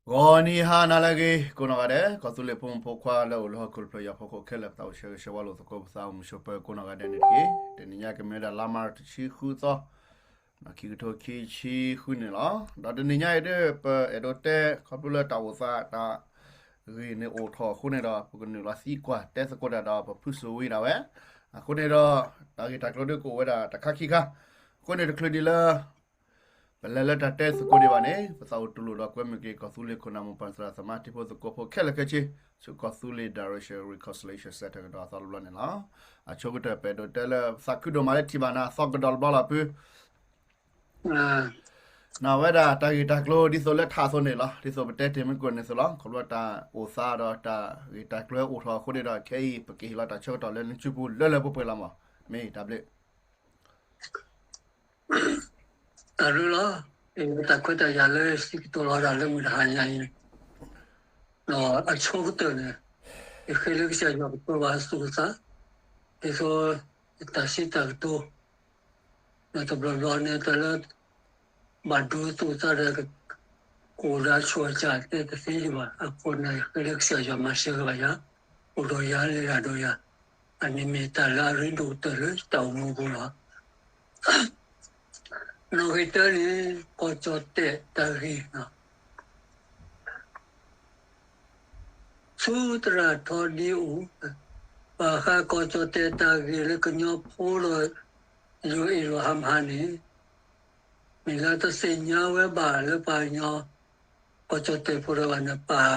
ဂီၤနံၤဟါနၤလၢအဂ့ၤ ကိးနီၢ်ဂၤဒဲး ကီၢ်သူလ့ၤဖိမုၣ်ဖိခွါလၢအိၣ်လၢဟီၣ်ခိၣ်တဖျၢၣ်ညါဖီခိၣ်ခဲလၢာ် ပသးအိၣ်ဆၢဂ့ၤဆၢဝါလိာ်သကိး ပသးအိၣ်မုာ်ဆိးပၢၤကိးနီၢ်ဂၤဒဲးန့ၣ်တက့ၢ်. တနံၤညါကမ့ၢ်ဝဲဒၣ်လါမးတဆံဃုသီ ခံကထိခံဆံဃုန့ၣ်လီၤ. ဒီးတနံၤညါအံၤဒ် ပအဲၣ်ဒိးတဲ ခီဖျိလၢတၢ်အိၣ်သးတၢ်ဂ့ၢ်န့ၣ်အိၣ်ထီၣ်အဃိန့ၣ်ဒီး ပကနုာ်လီၤသံကွၢ်တဲသကိးတၢ်ဒီး ပဖုစိၤဝံၤဒၣ်ဝဲ အဃိန့ၣ်ဒီး တၢ်ဂ့ၢ်တၢ်ကျိၤဒ်ကအိၣ်ဝဲဒၣ်တခါခံခါ အဃိန့ၣ်တချုးဒံးလၢ ပလဲၤလၢတၢ်တဲသကိးဒံးဘၣ်န့ၣ် ပသးအိၣ်တူၢ်လိာ်ဒီးကွဲမုာ်က့ၤ ကီၢ်သူလ့ၤခိၣ်နၢ်မိၢ်ပၢ်သရၣ်သမါတံၤဖိသကိးဖိခဲလၢာ်ခဲဆ့ ဆူကီၢ်သူလ့ၤ Direction Reconciliation Centre ကဒီးအသီတဘျီန့ၣ်လီၤ. အဆိကတၢၢ် ပအဲၣ်ဒိးတဲလၢ ပသးခုဒိၣ်မးလၢထံၣ်ဘၣ်နၤ သီကဒီးတဘျီလီၤဖု နဝဲဒၣ်တၢ်ဂ့ၢ်တၢ်ကျိၤ ဒ်သိးလၢထးအသိးန့ၣ်လီၤ. ဒ်သိးပတဲတ့ၢ်မ့ၢ်ကွၢ်န့ၣ်အသိးလီၤ. ခီဖျိတၢ်အိၣ်သးဒီးတၢ်ဂ့ၢ်တၢ်ကျိၤအိၣ်ထီၣ်အဃိန့ၣ်ဒီး ခဲအံၤပကဟ့ၣ်လီၤတၢ်ဆၢကတီၢ်လၢနစုပူၤလၢလၢပှဲၤပှဲၤလီၤမး. မ့ၢ်တၢ်ဘျုး တၢ်ရ့လီၤ. တၢ်ခွဲးတၢ်ယာ်လၢစံးကတိၤလီၤတၢ်လၢမုၢ်တဟါညါအံၤန့ၣ် ဒီးအဆိကတၢၢ်န့ၣ် ယဃ့လၢကစၢ်ယွၤကပၢဘၣ်သူၣ်ကသး ဒ်သိးယတၢ်စံးတၢ်ကတိၤ ဒီးတဘျီဘျီန့ၣ် တၢ်လၢ ဘၣ်ဒိသူၣ်ကသးဒီး ကအိၣ်ဒီးအဆိအစၢ်တဲတသ့ဒံးဘၣ်. အဃိန့ၣ် ယဃ့လၢကစၢ်ယွၤမၤစၢၤက့ၤဘၣ်ယၤ, အိၣ်ဒီးယၤလဲၤတၢ်ဒီးယၤ, အန့ၣ်မ့ၢ်တၢ်လၢအရ့ဒိၣ်ကတၢၢ်လၢတၢ်အိၣ်မူအပူၤလီၤ. နီၣ်ဂံၢ်တၢန့ၣ် ကီၢ်ကၠီၣ်တဲၣ်တၢ်ဂ့ၢ် ဆူသရၣ်ထီဒံအိၣ်, ဘၣ်ဃးကီၢ်ကၠီၣ်တဲၣ်တၢ်ဂ့ၢ်လၢကညီဖိဒီး ယိၤအ့ၣ်လိာ်ဟါမဟါန့ၣ်, မ့ၢ်လၢတသ့ၣ်ညါဝဲဘၣ်လၢပှၤကညီ ကီၢ်ကၠီၣ်တဲၣ်ဖိဒီးဘၣ်န့ၣ် ပာ်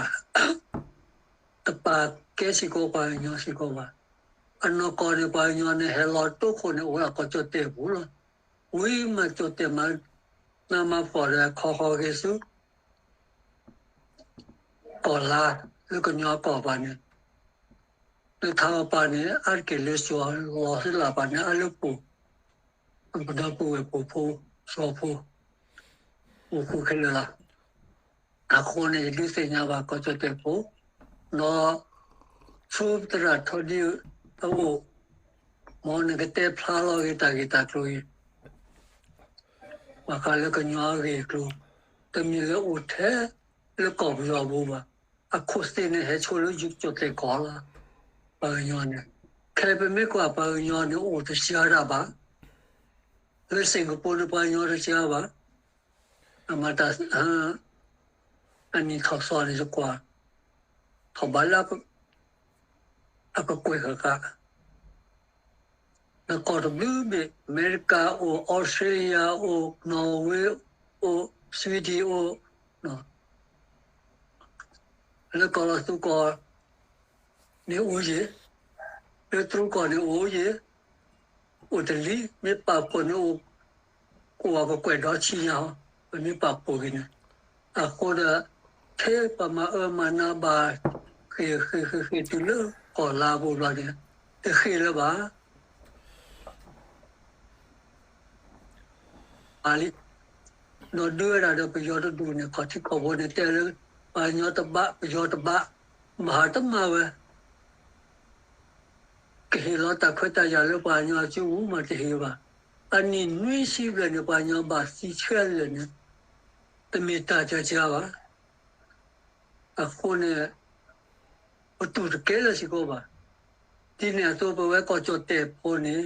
တပာ်ကဲစ့ၢ်ကီးပှၤကညီစ့ၢ်ကီးဘၣ်. အနီၢ်ကီၢ်န့ၣ် ပှၤကညီန့ၣ် ဟဲလီၤတိခိၣ်န့ၣ် အိၣ်ဝဲဒၣ်ကီၢ်ကၠီၣ်တဲၣ်ပူၤလီၤ. ဝံၤမၤကၠီၣ်တဲၣ်မၤနးမၤဖှီၣ်ဒီး ခီဃီၤက့ၤဆူ ကီၢ်လါ လၢကညီကီၢ်ပၤန့ၣ်, လၢထးအီၣ်ပၤန့ၣ် အါတက့ၢ်လၢစှီၤ, လီၤသလၣ်ပၤန့ၣ် အါလၢပူၤ, ပဒီပုၢ်ဝဲၢ်ပူၤဖိ, စှီၤဖိ, အိၣ်ဃူခဲလၢာ်လီၤ. အဃိန့ၣ် ယဒုးသ့ၣ်ညါဘၣ်ကီၢ်ကၠီၣ်တဲၣ်ဖိ, ဒီး ဆူသရၣ်ထီဒံအအိၣ်, မ်နကတဲဖျါလီၤဂ့ၤတၢ်ဂ့ၢ်တၢ်ကျိၤအံၤ ဘၣ်ဃးလၢကညီအဂ့ၢ်အကျိၤ, တမ့ၢ်လၢအိၣ်ထဲ လၢကီၢ်ပယီၤပူၤဘၣ်. အခိၣ်သ့ၣ်န့ၣ် ဟဲဆိလၢယိၤကၠီၣ်တဲၣ်ကီၢ်လီၤ. ပှၤကညီန့ၣ်, ခဲအံၤပမ့ၢ်ကွၢ်ပှၤကညီန့ၣ် အိၣ်တစှၤတၢ်ဘၣ်. လၢစ့ၣ်ကပူၤန့ၣ် ပှၤကညီတစှၤဘၣ်. အမၤတၢ် အနံၣ်ထီၣ်သီန့ၣ် ယကွၢ် ထီၣ်ဘးလၢ အကကွဲၢ်ဃၣ်ဃၣ် လၢကီၢ်တဘျုးဘ့ၣ်, အမဲရကၤအိၣ်, အီစထြ့လယါအိၣ်, နီၣ်ဝ့အိၣ်, ဆွံဒ့အိၣ်, လၢကီၢ်လီၤသူကီၢ်န့ၣ်အိၣ်ယ့ၣ်, လၢတရူးကီၢ်န့ၣ်အိၣ်ယ့ၣ်, အိၣ်တလံၤ, မ့ၢ်ပာ်ဖှိၣ်န့ၣ်အိၣ်, အိၣ်အကကွဲၢ်ဒီဆံညါ, ပမ့ၢ်ပာ်ဖှိၣ်က့ၤန့ၣ်, အဃိဒီး ထဲပှၤမၤအၢမၤနးဘၣ် ဃ့ၢ်ဃ့ၢ်ဃ့ၢ်ဃ့ၢ်တုၤလၢကီၢ်လါပူၤဘျီန့ၣ်, တဃ့ၢ်လၢၤဘၣ် အလံ, ဒီးဒုးဝဲဒၣ်ဒီးပယီၤတဒူၣ်န့ၣ် ခီၣ်ထံးခီၣ်ဘိန့ၣ် တဲလၢ ပှၤကညီတဘၣ် ပယီၤတဘၣ်, မၤဟးတမၤဝဲ, ကဟ့ၣ်လီၤတၢ်ခွဲးတၢ်ယာ်လၢပှၤကညီအစုပူၤမးတဟ့ၣ်ဘၣ်. အနံၣ်နွံဆံဘျဲၣ်န့ၣ် ပှၤကညီဘၣ်သံဆှဲလၢာ်န့ၣ် တမ့ၢ်တၢ်ကၢကၢဘၣ်. အဃိန့ၣ် ပတူၢ်တကဲလၢၤစ့ၢ်ကီးဘၣ်. ဒ်န့ၣ်အသိး ပဝဲကီၢ်ကၠီၣ်တဲၣ်ဖိန့ၣ်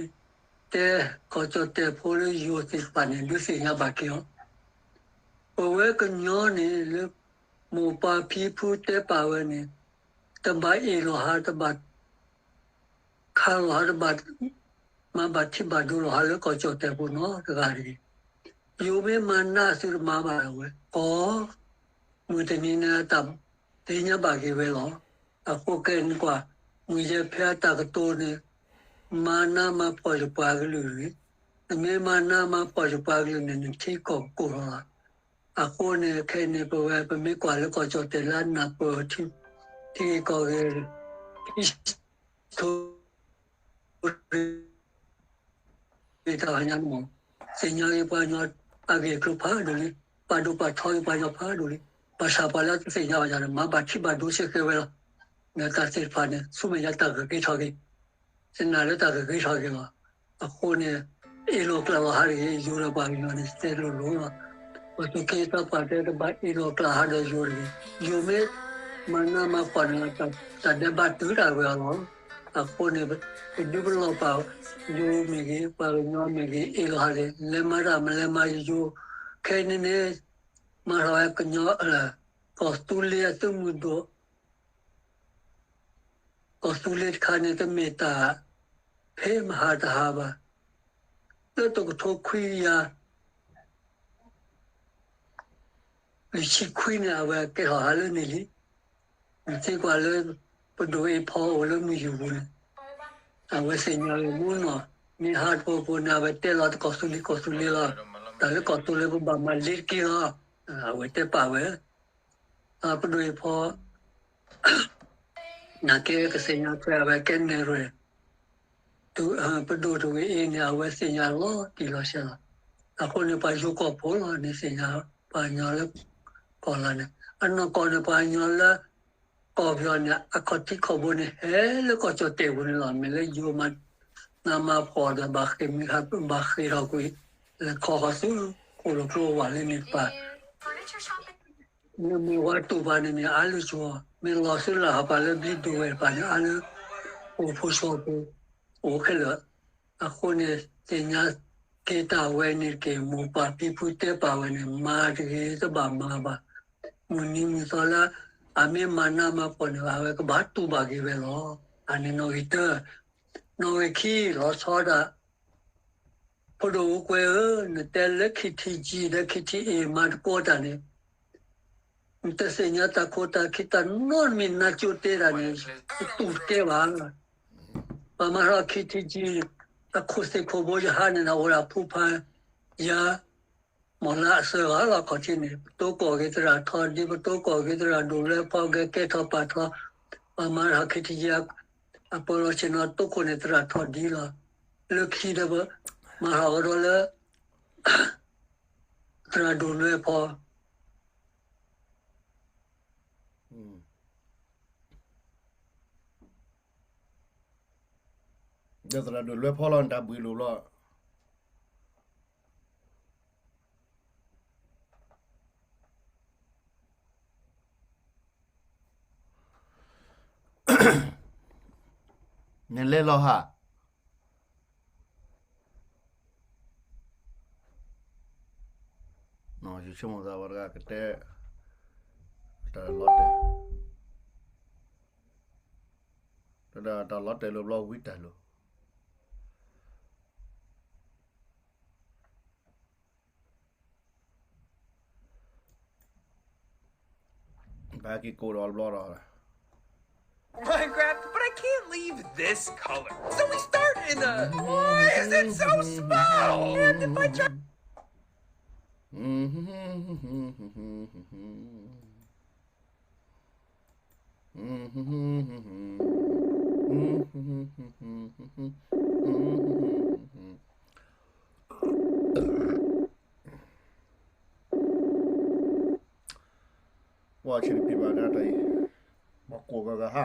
တဲကီၢ်ကၠီၣ်တဲၣ်ဖိလၢယိၤသ့ၣ်တဖၣ်န့ၣ် ဒုးသ့ၣ်ညါဘၣ်က့ၤအီၤ, ပဝဲကညီန့ၣ် လၢမိၢ်ပၢ်ဖံဖုတဲပာ်ဝဲန့ၣ် တဘၣ်အ့ၣ်လိာ်ဟး တဘၣ်ခးလိာ်ဟး တဘၣ် မၤဘၣ်ထံၣ်ဘၣ်ဒိလိာ်ဟးလၢကီၢ်ကၠီၣ်တဲၣ်ဖိနီတဂၤတဂ့ၤ. ယိၤမ့ၢ်မၤနးသုတမၤဘၣ်ဝဲ ကီၢ် မုၢ်တနံၤန့ၣ် အတၢ်သ့ၣ်ညါဘၣ်က့ၤဝဲလီၤ. အဃိခဲအံၤနကွၢ် မုၢ်ယဲၢ်ဖဲအတၢ်ကတိၤန့ၣ် မၤနးမၤဖှီၣ်ယပှၤကလုာ်တဂ့ၤ. နမ့ၢ်မၤနးမၤဖှီၣ်ယပှၤကလုာ်န့ၣ် နထံကီၢ်ကကိၢ်လီၤလီၤ. အဃိန့ၣ် ခဲအံၤန့ၣ် ပဝဲ ပမ့ၢ်ကွၢ်လၢကီၢ်ကၠီၣ်တဲၣ်လၢအနၢ်ပၢၢ်ထံ ထံဂ့ၢ်ကီၢ်ဂ့ၢ် ထံ ဆိ တၢ်ညါန့ၣ်မ့ၢ် သ့ၣ်ညါက့ၤပှၤကညီအဂ့ၢ်အကျိၤဖးဒိၣ်လံ, ပာ်ဒိၣ်ပာ်ထီက့ၤပှၤကညီဖးဒိၣ်လံ, ဘၣ်ဆၣ်ပှၤလၢတသ့ၣ်ညါဘၣ်ယၤန့ၣ် မၤဘၣ်ထံၣ်ဘၣ်ဒိစ့ၢ်ကီးဝဲလီၤ. မ့ၢ်တၢ်သ့ၣ်တဖၣ်န့ၣ် ဆူမဲာ်ညါတၢ်ကဂ့ၤထီၣ်က့ၤ, ယနာ်လၢတၢ်ကဂ့ၤထီၣ်က့ၤလီၤ. အဃိန့ၣ် အ့ၣ်လိာ်ကျၢၤလီၤဟးတဂ့ၤ, ယိၤဒီးပှၤကညီန့ၣ် တဲလိၤလိၤလီၤ. ပှၤသူၣ်က့သးပှၢ်တဲတဘၣ်အ့ၣ်လိာ်ကျဲဟးဒီးယိၤတဂ့ၤ, ယိၤမ့ၢ်မၤနးမၤဖှီၣ်န့ၣ် တၢ်ဒဲးဘးတုၤဒၣ်ဝဲအီၤလီၤ. အဃိန့ၣ် ပဒုပလီၢ်ပာ် ယိၤမ့ၢ်ဂ့ၤ ပှၤကညီမ့ၢ်ဂ့ၤ အ့ၣ်လိာ်ဟးန့ၣ် လဲၤမၤတၢ်မလဲၤမၤယိၤ, ခဲအံၤန့ၣ်န့ၣ် မၤထီၣ်ဝဲကညီ ကီၢ်သူလ့ၤအသုးမုၢ်ဒိၣ် ကီၢ်သူလ့ၤတခါန့ၣ် တမ့ၢ်တၢ်ဖဲမဟါတဟါဘၣ်. လၢတကထိခွံကယၤ လွံၢ်ဆံခွံန့ၣ် အဝဲကဲထီၣ်ဟးလၢန့ၣ်လံ. နသံကွၢ်လၢ ပဒိၣ်အ့ၣ်ဖီအိၣ်လၢမုၢ်ယူၢ်ပူၤန့ၣ် အဝဲသ့ၣ်ညါလၢမူနီၢ် မ့ၢ်ဟးတပူၤပူၤန့ၣ် အဝဲတဲလီၤတကီၢ်သူလ့ၤကီၢ်သူလ့ၤလီၤ. တၢ်လၢကီၢ်သူလ့ၤပဘၣ်မၤလ့ၤတက့ၢ်လီၤ. အဝဲတဲပာ်ဝဲ ပဒိၣ်အ့ၣ်ဖီ နာ်က့ကသ့ၣ်ညါထွဲအဝဲကဲနဲၣ်ရွဲၣ် ပဒိၣ်တဝ့ၢ်အ့ၣ်န့ၣ် အဝဲသ့ၣ်ညါလီၤတံၢ်လီၤဆဲးလီၤ. အဃိန့ၣ် ပှၤယိၤကီၢ်ဖိလီၤန့ၣ်သ့ၣ်ညါ ပှၤကညီလၢကီၢ်လါန့ၣ် အနီၢ်ကီၢ်န့ၣ် ပှၤကညီလၢကီၢ်ပယီၤန့ၣ် အခီၣ်ထံးခီၣ်ဘိန့ၣ် ဟဲလၢကီၢ်ကၠီၣ်တဲၣ်ပူၤန့ၣ်လီၤ. မ့ၢ်လၢယိၤမၤနးမၤဖှီၣ်ဒီး ဘၣ်ဃ့ၢ်မံၤဟးဘၣ်ဃ့ၢ်ထီၣ်ကွံာ် လဲၤခီဃီၤဆူ ခိၣ်လိာ်ကျိဝဲလၢန့ၣ်တပၤ မ့ၢ်ဝဲတူၢ်ဘၣ်န့ၣ် မ့ၢ်အါလုၢ်ကီၢ် မ့ၢ်လီၤဆူလၢ်ဟးပာ်လၢဘျံးဒိၣ်ဝဲတပၤန့ၣ် အါလၢ အိၣ်ဖိဆီဖိ အိၣ်ခဲလၢာ်. အဃိန့ၣ် သ့ၣ်ညါက့ၤတၢ်ဝဲန့ၣ်တက့ၢ်. မိၢ်ပၢ်ဖံဖုတဲပာ်ဝဲန့ၣ် မၤတဂ့ၤ တဘၣ်မၤဘၣ်. မုၢ်နံၤမုၢ်သီလၢ အမ့ၢ်မၤနးမၤဖှီၣ်န့ၣ် အဝဲကဘၣ်တူၢ်ဘၣ်က့ၤဝဲလီၤ. အန့ၣ်နီၣ်ဂံၢ်တၢ နီၣ်ဂံၢ်ခံ လီၤဆီဒၣ် ဖိဒိၣ်အူကွဲဧၢ, နတဲလၢ KTG ဒီး KTA မၤတကိးတၢ်န့ၣ်, နတသ့ၣ်ညါတၢ်ခိၣ်တၢ်ခံတၢ်နီတမံၤ နၢ်ကၠိတဲတၢ်န့ၣ် တတူၢ်တကဲဘၣ်. ပှၤမၤထီၣ် KTG အခိၣ်သ့ၣ်ခိၣ်ဘိယဟါန့ၣ် အဝဲဒၣ်ဖိဖးယၤ မီၢ်လါအစၢၤဂၤလီၤ. ခီၣ်ထံးန့ၣ် ပတိကိးက့ၤသရၣ်ထီဒံ, ပတိကိးက့ၤသရၣ်ဒိၣ်လွဲဖီ ကဲကဲထီၣ်ပာ်ထီၣ်, ပှၤမၤထီၣ် KTG အပၢလီၤဆ့ၣ်နီၤတိခိၣ်န့ၣ် သရၣ်ထီဒံလီၤ. လၢခံဒီး မၤထီၣ်ကဒီးလၢ သရၣ်ဒိၣ်လွဲဖီ ဒီးသရၣ်ဒိၣ်လွဲဖီလီၤ နတၢ်ဘှံးလိာ်ဘျီ. နလဲၤလီၤဟး ယဆိကမိၣ်သးဝဲတဂၤကတဲ တၢ်လီၤတဲာ် တၢ်လီၤတဲာ်လိာ်ဘျီဝံတၢ်လိာ် ဘၣ်က့ၤကိးဒီးဘျီဒီး Minecraft, but I can't leave this color. So we start in the. Why is it so small? And if I try. Watch it, people. That day, မၤကိးဂၤဂၤဟါ.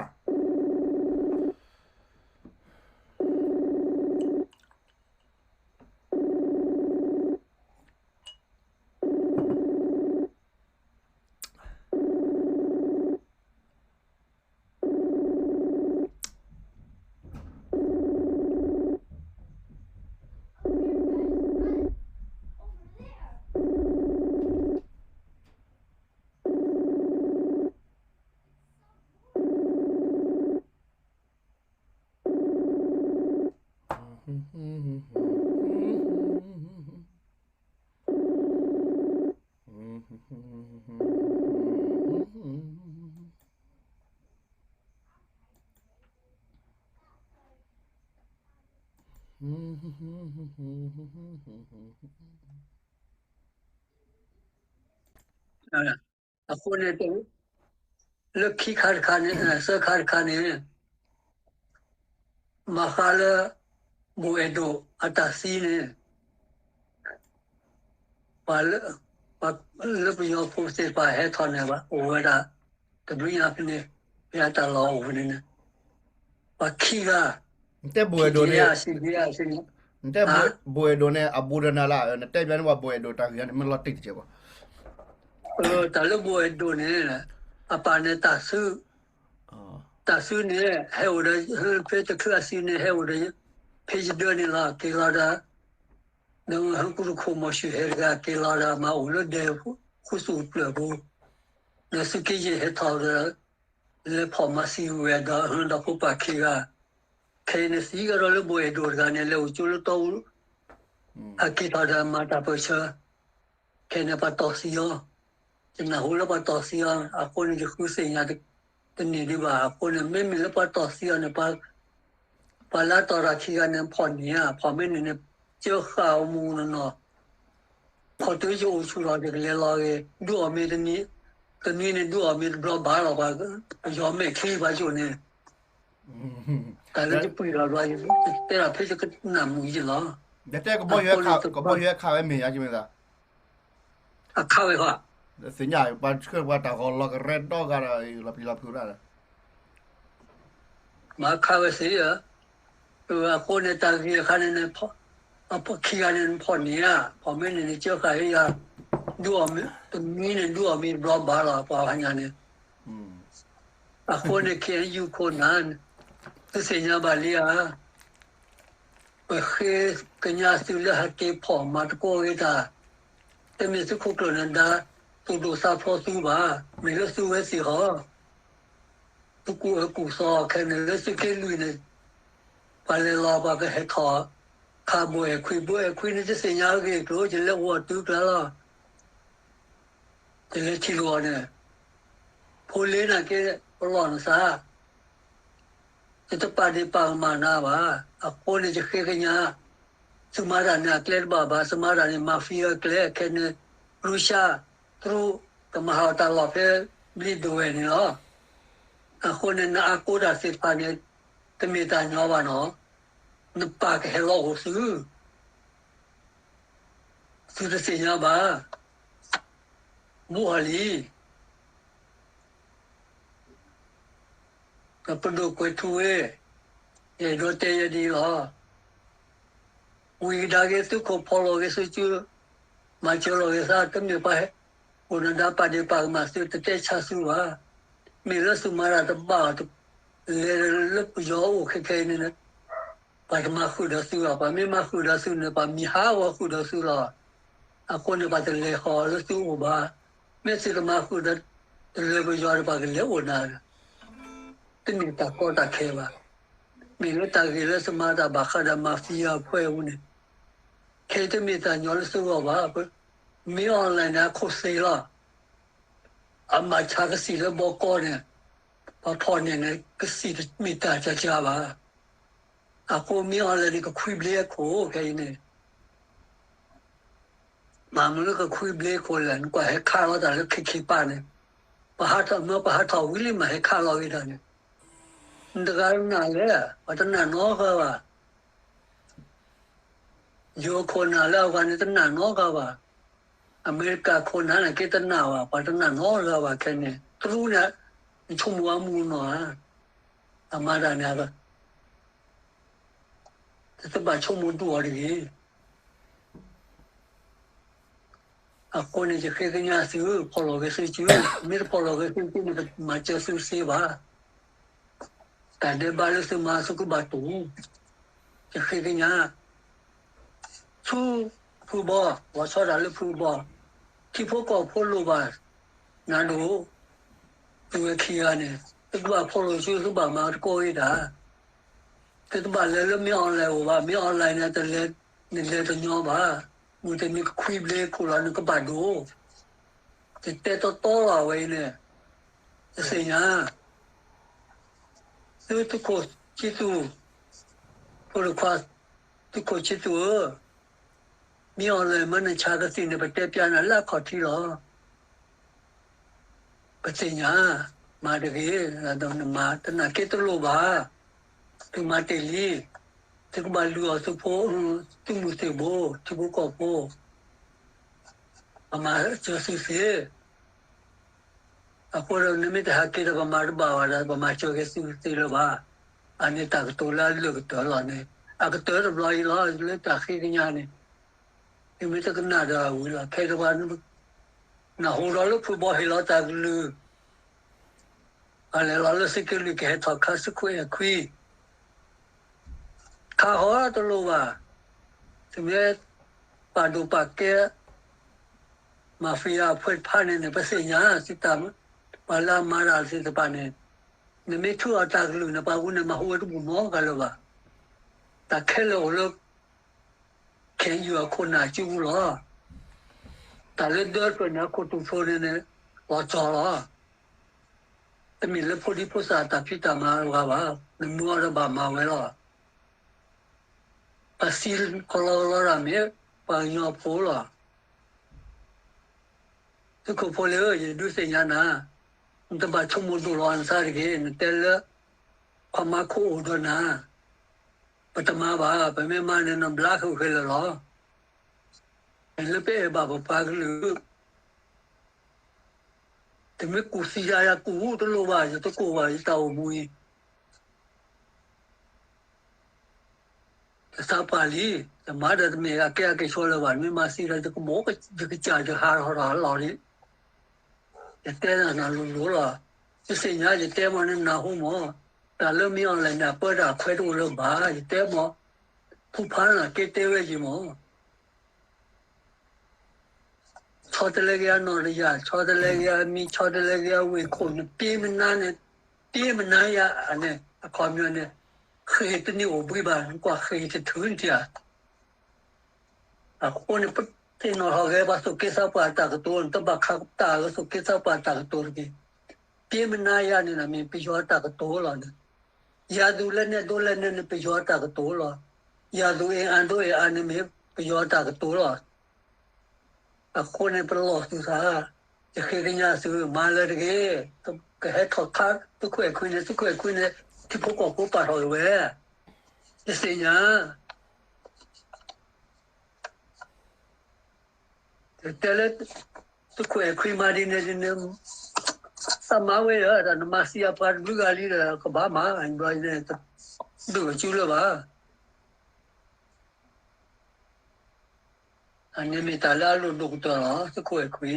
အဃိန့ၣ် လၢခံခါတခါန့ၣ် သၢခါတခါန့ၣ် မၤဃါလၢ ဘိၣ်အဲၣ်ဒိၣ်အတၢ်သံန့ၣ် ပှၤလၢ ပှၤလၢပယီၤဖိသ့ၣ်တဖၣ်ဟဲထီၣ်န့ၣ် အိၣ်ဝဲဒၣ် တဘျုးညါဖဲန့ၣ် ဖဲအတၢ်လီၢ်အိၣ်ဝဲန့ၣ်န့ၣ် ပှၤခံဂၤ နတဲဘိၣ်အဲၣ်ဒိၣ်န့ၣ် နတဲဘိၣ်အဲၣ်ဒိၣ်န့ၣ် အဘူးဒီးနၤလၢ နတဲဘၣ်န့ၣ် ပှၤဘိၣ်အဲၣ်ဒိၣ်တၢ်ဂ့ၢ်န့ၣ် မ့ၢ်လီၤတံၢ်တကဲးဘၣ်. တၢ်လၢဘိၣ်အဲၣ်ဒိၣ်န့ၣ် အပၢ်န့ၣ်တၢ်စု, တၢ်စုန့ၣ် ဟဲအိၣ်ဒီး ဖဲတချုးအစုန့ၣ် ဟဲအိၣ်ဒီး ဖဲယဒၢန့ၣ်လီၤ က့ၤလီၤဒီး ဒီးဟီၣ်ခိၣ်တခိၣ်မီၤၡူၣ်ဟဲတဂၤ က့ၤလီၤဒီး မၤအိၣ်လၢဒဲ ဃုသူၣ်တဖျၢၣ်ပူၤ, ဒီးသုးက့ယဲၢ်ဟဲထီၣ်ဒီး လဲၤဖီၣ်မၤသံဝဲဒီး ဒီဖိပၢ်ခံဂၤ, ခဲအံၤန့ၣ် သံကဒီးလၢဘိၣ်အဲၣ်ဒိၣ်တဂၤန့ၣ် လဲၤအိၣ်ကၠိလၢတီအူ အက့ၤထီၣ်ဒီးမၤတၢ်ပၢၢ်ဆၢ, ခဲန့ၣ်ပှၤတီၢ်သံအီၤ, ယနၢ်ဟူလၢပှၤတီၢ်သံအီၤ အဃိန့ၣ် ယဃုသ့ၣ်ညါတန့ၢ်ဒံးဘၣ်. အဃိန့ၣ် မ့မ့ၢ်လၢပှၤတီၢ်သံအီၤန့ၣ် ပှၤလၢအတီၢ်တၢ်ခံဂၤန့ၣ် ဖီၣ်န့ၢ်ဧါ, ဖီၣ်မ့ၢ်န့ၢ်န့ၣ် ကၢဃာ်အီၤမူနီၢ်နီၢ်, ခီၣ်တုၤယအိၣ်ဆူၣ်လီၤ ယကလဲၤလီၤဂ့ၤ, ဒုးအီၣ်မ့ၤတနံၤ, တနွံန့ၣ် ဒုးအီၣ်မ့ၤတဘျီဘၣ်လီၤ, ပယီၤမဲာ်ချံပှၤယိၣ်န့ၣ် တၢ်လၢယပှံာ်လီၤဘျီ ယတဲဒၣ်ဖဲယကနၣ်မုာ်ယ့ၣ်လီၤ. ကဘီယူၤဟဲခးဝဲမ့ၢ်ဧါ ကမ့ၢ်သး အခးဝဲဃီ, သ့ၣ်ညါ ပှၤဆှၢပှၤတၢ်ဂီၤလီၤကရဲဒီဂၤဒီး လီၤပျံၤလီၤဖုးဒၣ်ဒီး မၤခးဝဲသ့ၣ်ဧၢ, အဃိန့ၣ် တၢ်ဂ့ၢ်အခါန့ၣ်န့ၣ် အခံဂၤန့ၣ် နဖီၣ်န့ၢ်ဧါ, ဖီၣ်မ့ၢ်န့ၢ်န့ၣ် ကၢဃာ်ဟ့ၣ်ယၤ, ဒုးအီၣ်မ့ၤ တနွံန့ၣ် ဒုးအီၣ်မ့ၤတဘျီဘၣ်လီၤ ပှၤဟါညါန့ၣ်. အဃိန့ၣ် ခဲအံၤယုၢ်ခိၣ်နၢ် သုသ့ၣ်ညါဘၣ်လံဧါ, ပဃ့ကညးသုလၢဟဲက့ၤဖီၣ်မၤသကိးဂ့ၤတၢ်, တမ့ၢ်သုခိၣ်ကျၢၢ်နဒါ သူၣ်ဒိၣ်သးဖျိးသုဘၣ်, မ့ၢ်လၢသုဝဲသ့ၣ်ဃီ သုကူၣ်အၢကူၣ်သီခဲန့ၣ် လၢသုးက့လွံၢ်န့ၣ် ပှၤလဲၤလီၤပှၤကဟဲထီၣ် ခးဘိၣ်အဲၣ်ခွံ, ဘိၣ်အဲၣ်ခွံန့ၣ် ယသ့ၣ်ညါအဂ့ၢ်အကျိၤ ယလဲၤအိၣ်အီၤတုၤကျါလီၤ. ယလဲၤထံၣ်လိာ်အီၤန့ၣ် ဖိလ့နၤက့ ပလီၢ်နသး ယတပာ်ဒ့ၣ်ပာ်ကမၣ်နၤဘၣ်. အဃိန့ၣ် ယဃ့ကညး သုမၤတၢ်န့ၣ် အကျဲတဘၣ်ဘၣ်, သုမၤတၢ်န့ၣ် mafia အကျဲခဲန့ၣ် ရူၤၡါ တရူး ကမၤဟးဂီၤတၢ်လီၢ်ဖဲ ဘျံးဒဝဲၢ်န့ၣ်လီၤ. အဃိန့ၣ် နအါကိးတၢ်သ့ၣ်တဖၣ်န့ၣ် တမ့ၢ်တၢ်ညီဘၣ်နီၤ, နပၢ်ကဟဲလီၤအိၣ်သု သုတသ့ၣ်ညါဘၣ်, ဘူးအီၤလံ. ပဒိၣ်ကွဲးထူဝ့ၣ်, ယအဲၣ်ဒိးတဲယဲဒ်အံၤလီၤ. ဝံၤကဒါက့ၤသုးခိၣ်ဖီၣ်လီၤဂ့ၤသုစု, မၤစၢၤလီၤဂ့ၤသး, တမ့ၢ်ပှၤဟဲ အိၣ်နဒါပာ်ဒ့ၣ်ပာ်ကမၣ်သု တတဲဆါသုဘၣ်. မ့ၢ်လၢသုမၤတၢ်တဘၣ် လဲၤလၢပယီၤအိၣ်ခဲခဲအံၤန့ၣ် ပှၤတမၤဃုာ်ဒီးသုဘၣ်, ပှၤမ့ၢ်မၤဃုာ်ဒီးသုန့ၣ် ပှၤမံၤဟးဂီၤဃုာ်ဒီးသုလီၤ. အဃိန့ၣ် ပှၤတလဲၤဃီၤလၢသုအိၣ်ဘၣ်. မ့ၢ်သုတမၤဃုာ်ဒီး တလဲၤပယီၤဒီး ပှၤကလဲၤအိၣ်နၤ, တမ့ၢ်တၢ်ကီတၢ်ခဲဘၣ်. မ့ၢ်လၢတၢ်ဂ့ၢ်လၢသုမၤတၢ်ဘၣ်ဃးဒီး mafia အဖၢအူန့ၣ် ခဲအံၤတမ့ၢ်တၢ်ညီလၢသုဂီၢ်ဘၣ်. မ့ၢ် online န့ၣ် အခိၣ်သ့လီၤ. အမၤဆါကသံၣ်လၢဘီကီန့ၣ် ပှၤဖီၣ်န့ၢ်န့ၣ် ကသံၣ်တမ့ၢ်တၢ်ကကါဘၣ်. အဃိမ့ၢ် online န့ၣ် ကခွံဘျ့အခိၣ်ခဲအံၤန့ၣ် မ့ၢ်မနုၤလၢကခွံဘျ့အခိၣ်လဲၣ်, နကွၢ်ဟဲခးလီၤတၢ်လၢခဲခဲပာ်န့ၣ်, ပဟးထီၣ်မ့ၢ်ပဟးထီၣ်ဝံၤလံမး ဟဲခးလီၤဂ့ၤတၢ်န့ၣ်, နတဂၤတနာ်လဲၣ်, ပှၤတနာ်နီတဂၤဘၣ်. ယိၤခိၣ်နၢ်လၢအဂၤန့ၣ် တနာ်နီတဂၤဘၣ်. အမဲရကၤခိၣ်နၢ်န့ၣ်က့တနာ်ဘၣ်, ပှၤတနာ်နီတဂၤဘၣ်ခဲန့ၣ်, တရူးန့ၣ် နဆိကမိၣ်အမူနီၢ်ဧါ, အမၤတၢ်န့ၣ် တဘၣ်ဆိကမိၣ်ဒိၣ်အီၤတဂ့ၤ. အဃိန့ၣ် ယဃ့ကညးသု, ဖီၣ်လီၤဂ့ၤသုစု, မ့ၢ်တဖီၣ်လီၤဂ့ၤသုစုန့ၣ် မၤစၢၤသုသ့ဘၣ်. တၢ်ဒဲးဘးလၢသုမၤသုကဘၣ်တူၢ်, ယဃ့ကညး, ဆူဖုဘီ, လီၤဆီဒၣ်တၢ်လၢဖုဘီ, ထံဖိကီၢ်ဖိလိၣ်ဘၣ်နၤဒိၣ်, သုဝဲခံဂၤန့ၣ် သုကဘၣ်ဖီၣ်လိာ်စု သုဘၣ်မၤသကိးဂ့ၤတၢ် သုတဘၣ်လဲၤလၢမ့ၢ် online အိၣ်ဘၣ်, မ့ၢ် online န့ၣ် တလဲၤ, နလဲၤတညီဘၣ်, မုၢ်တနံၤကခွံဘျ့ခိၣ်လီၤ နကဘၣ်ဒိၣ်, ယတဲတီတီလီၤအဝဲအံၤန့ၣ်, ယသ့ၣ်ညါ, သုသုးခိၣ်ဆံသူၣ်, ဖိတခွါ, သုးခိၣ်ဆံသူၣ်ဧၢ, မ့ၢ် online မ့ၢ်နဆါကသံၣ်န့ၣ် ပတဲပျးနၤလၢအခီၣ်ထံးလီၤ. ပသ့ၣ်ညါ, မၤတဂ့ၤ, နမၤတနာ်က့တလိၣ်ဘၣ်, သုမၤတ့ၢ်လံ, သုကဘၣ်လုၢ်အီၣ်သုဖိ, သုးမုၢ်သံၣ်ဘိ, ထံဖိကီၢ်ဖိ, ပမၤစၢၤသုသ့, အဃိဒီးနမ့ၢ်တဟးက့ၤဒီး ပမၤတဘၣ်ဘၣ်ဒီး ပမၤစၢၤက့ၤသုသ့လၢၤဘၣ်. အန့ၣ်တၢ်ကတိၤလၢအလၢာ်ကတၢၢ်လီၤန့ၣ်, အကတၢၢ်တဘျီအံၤလီၤ လၢတၢ်ဃ့ကညးန့ၣ်, နမ့ၢ်တကနၣ်ဒီးဝံၤလီၤ ခဲအံၤတဘျီ နၢ်ဟူဒီးလၢဖုဘီဟ့ၣ်လီၤတၢ်ကလုၢ်, ပှၤလဲၤလီၤလၢသုးက့လွံၢ်ကဟဲထီၣ်ခါ သုးခိၣ်အဲၣ်ခွံ, ခါဟီတလိၣ်ဘၣ်, သုမ့ၢ်ပာ်ဒိၣ်ပာ်ကဲ mafia အဖှဲးတဖၣ်န့ၣ်န့ၣ် ပသ့ၣ်ညါသုတၢ်, ပှၤလၢအမၤတၢ်သ့ၣ်တဖၣ်န့ၣ်, နမ့ၢ်ထုးအီၤတၢ်ကလုၢ်န့ၣ် ပှၤဝူန့ၣ် မၤဟူဝဲတဘူၣ်နီတဂၤလၢၤဘၣ်. တၢ်ခဲလၢာ်အိၣ်လၢ ခဲအံၤအခိၣ်နၢ်စုပူၤလီၤ. တၢ်လၢဒၢတဖျၢၣ်န့ၣ် အခိၣ်တူာ်ဖျိန့ၣ်န့ၣ် လီၤကၠီလီၤ. တမ့ၢ်လၢဖိဒံဖိသၣ်တၢ်ဖံးတၢ်မၤတဂၤဘၣ်, နမုၢ်အီၤဒီးဘၣ်မၤဝဲလီၤ. ပှၤသံကလီကလီတၢ်မ့ၢ် ပှၤကညီဖိလီၤ. သုးခိၣ်ဖိလ့ဧၢ, ယဒုးသ့ၣ်ညါနၤ, နတဘၣ်ဆိကမိၣ်ဒိၣ်လီၤနသးတဂ့ၤ, နတဲလၢ ခွါမါခိၣ်အိၣ်ဒီးနၤ, ပတမၤဘၣ်, ပမ့ၢ်မၤန့ၣ် နဘျါဃုာ်ဃဲလၢာ်လီၤ. မ့ၢ်လၢပအဲၣ်ဘၣ်ပပှၤကလုာ်, တမ့ၢ်ကူၣ်သံယၤ ယကူၣ်တလိၣ်ဘၣ်, ယတကိၢ်ဘၣ် ယတၢ်အိၣ်မူအံၤ ယသးပှၢ်လံ, ယမၤဒီးတမ့ၢ်အကဲအကဲဆိလၢၤဘၣ်, မ့ၢ်မၤသံဒီး ယကဘိးယကစၢ် ယဟးထီၣ်ထီၣ်လီၤလံ. ယတဲနၤလိၤလိၤလီၤ. ယသ့ၣ်ညါ ယတဲမ့ၢ်န့ၣ် နၢ်ဟူမး, တၢ်လၢမ့ၢ်အီၤလဲၣ်န့ၣ် အပၢတၢ်ခွဲးတအိၣ်လၢၤဘၣ်, ယတဲမ့ၢ်, ဖုဖးနၤက့တဲဝဲယံၤမး ဆီတလဲက့ၤအနီၢ်တယၢ်, ဆီတလဲက့ၤအမံၤ, ဆီတလဲက့ၤအဝ့ၢ်ခိၣ်, နပ့မနါန့ၣ်, ပ့မနါယၤန့ၣ်, အခီပညီန့ၣ်, ဃ့ၢ်တန့ၢ်အိၣ်ဘှံးဘၣ်, နကွၢ်ဃ့ၢ်တထုးန့ၣ်ဧါ. အဃိန့ၣ် ပသ့ၣ်နီၣ်ထီၣ်ဂဲၤ ပှၤသူၣ်က့သးပှၢ်တၢ်ကတိၤ, နတဘၣ်ခးတၢ်လၢသူၣ်က့သးပှၢ်တၢ်ကတိၤတက့ၢ်. ပ့မနါယၤန့ၣ် မ့ၢ်ပယီၤတၢ်ကတိၤလီၤန့ၣ်. ယၤသူၣ်လဲၣ်နဲၣ်ဒိလဲၣ်နဲၣ်န့ၣ် ပယီၤတၢ်ကတိၤလီၤ. ယၤသူၣ်အ့ၣ်အါဒိအ့ၣ်အါန့ၣ် မ့ၢ်ပယီၤတၢ်ကတိၤလီၤ. အဃိန့ၣ် ပလီၢ်သုသး, ယဃ့ကညးသု မၤလၢတဂ့ၤ, ကဟဲထီၣ်ခါ သုးခိၣ်အဲၣ်ခွံန့ၣ်, သုးခိၣ်အဲၣ်ခွံန့ၣ် ထံဖိကီၢ်ဖိပာ်ထီၣ်က့ၤဝဲ, ယသ့ၣ်ညါ တဲလၢ သုးခိၣ်အဲၣ်ခွံမၤဒ်န့ၣ်ဒ်န့ၣ်, သးမၤဝဲဒီး တၢ်နမၤသံအပှၤတဘျုးဂၤလံဒီး ကဘၣ်မၤ, ဒုးအစုလၢၤဘၣ်. အန့ၣ်မ့ၢ်တၢ်လၢအလိၣ်ဒိၣ်ကတၢၢ်လီၤ, သုးခိၣ်အဲၣ်ခွံ